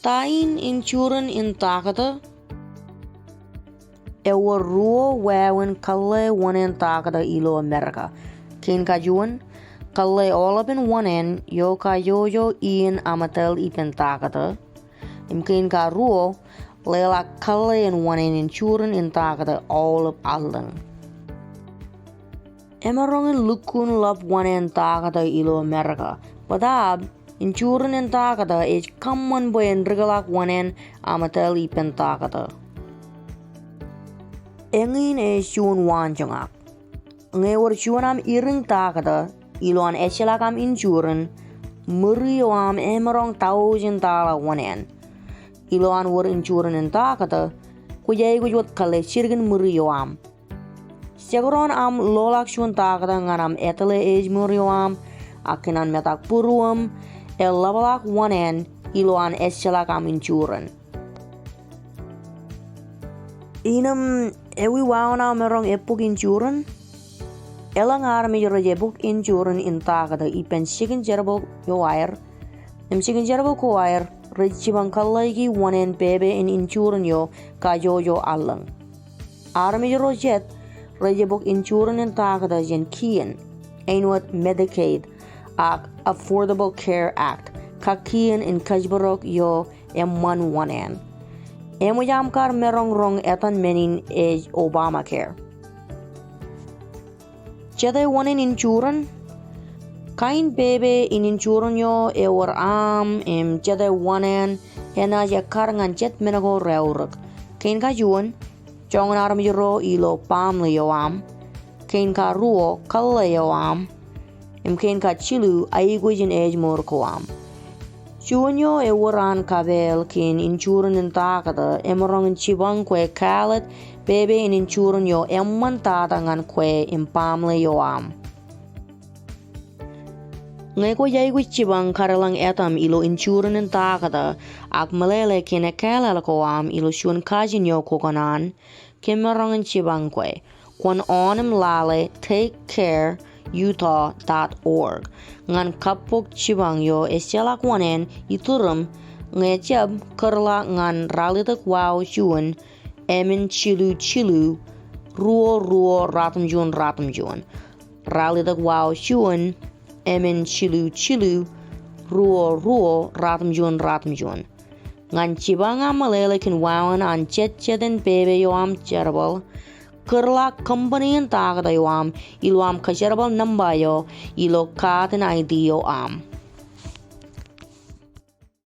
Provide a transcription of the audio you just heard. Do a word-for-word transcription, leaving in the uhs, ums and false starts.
Ta in insurance in taktō? Ewōr ruo wāween kōḷḷā wōṇāān taktō ilo Amerika. Kein kajuon, kōḷḷā aolepen wōṇāān eo kajjojo iien aṃ etal ippān taktō. Im kein karuo, leḷọk kōḷḷā in wōṇāān insurance in taktō aolep allōñ. Emaroñ in lukkuun ḷap wōṇāān taktō ilo Amerika. Bōtaab, insurance in taktō ej kōṃṃan bwe en rikḷọk wōṇāān aṃ etal ippān taktō. Eñin ej juon waanjoñak. Ñe ewōr juon aṃ iroñ taktō, ilo an ejjeḷọk aṃ insurance, ṃuri eo aṃ emaroñ taujin taḷa wōṇāān. Ilo an wōr insurance in taktō, kwōj aikuj wōt kōḷḷā jidik in ṃuri eo aṃ. Jekdọọn aṃ loḷọk juon taktō ñan aṃ etale ājmour eo aṃ, ak kōn an metak būruōṃ, eḷapḷọk wōṇāān ilo an ejjeḷọk aṃ insurance. Innām ewi wāween aō maroñ ebbook insurance? Eḷaññe armej rej ebbook insurance in taktō ippān jikin jerbal eo aer im jikin jerbal ko aer, rej jipañ kōḷḷāiki wōṇāān pepe in insurance eo kajjojo allōñ. Armej ro jet rej ebbook insurance in taktō jān kien, āinwōt Medicaid ak Affordable Care Act, kakkien in kōjparok eo eṃṃan wōṇāān. Eṃōj aṃ kar maroñ roñ etan men in ej Obamacare. Jete wōṇāān insurance? Kain pepe in insurance eo ewōr aṃ im jete wōṇāān enaaj ekkar ñan jet men ko reurōk. Kein kajuon, joñan armej ro ilo baaṃle eo aṃ. Kein karuo, kōḷḷā eo aṃ. Im kein kajilu, aikuj in ājmour ko aṃ. Juon eo ewōr an kapeel kōn insurance in taktō emaroñ in jipañ kwe kāālōt pepe in insurance eo eṃṃan tata ñan kwe im baaṃle eo aṃ. Ñe kwōj aikuj jipañ kadeḷọñ etaṃ ilo insurance in taktō ak meḷeḷe kōn ekkālōḷ ko aṃ ilo juon kajin eo kwō kōṇaan, kōm maroñ in jipañ kwe. Kwōn oṇāān im lale take care utah dot org ñan kabbok jipañ eo ejjeḷọk wōṇāān iturūṃ ñe jab kūrḷọk ñan ralitōk wao juon, emān jilu jilu, ruo ruo ratimjuon ratimjuon. Ralitōk wao juon, emān jilu jilu, ruo ruo ratimjuon ratimjuon. Ñan jipañ aṃ meḷeḷe kōn wāween an jet jet in pepe eo aṃ jerbal, kūrḷọk company in taktō eo aṃ ilo aṃ kōjerbal nōṃba eo ilo kaat in I D eo aṃ.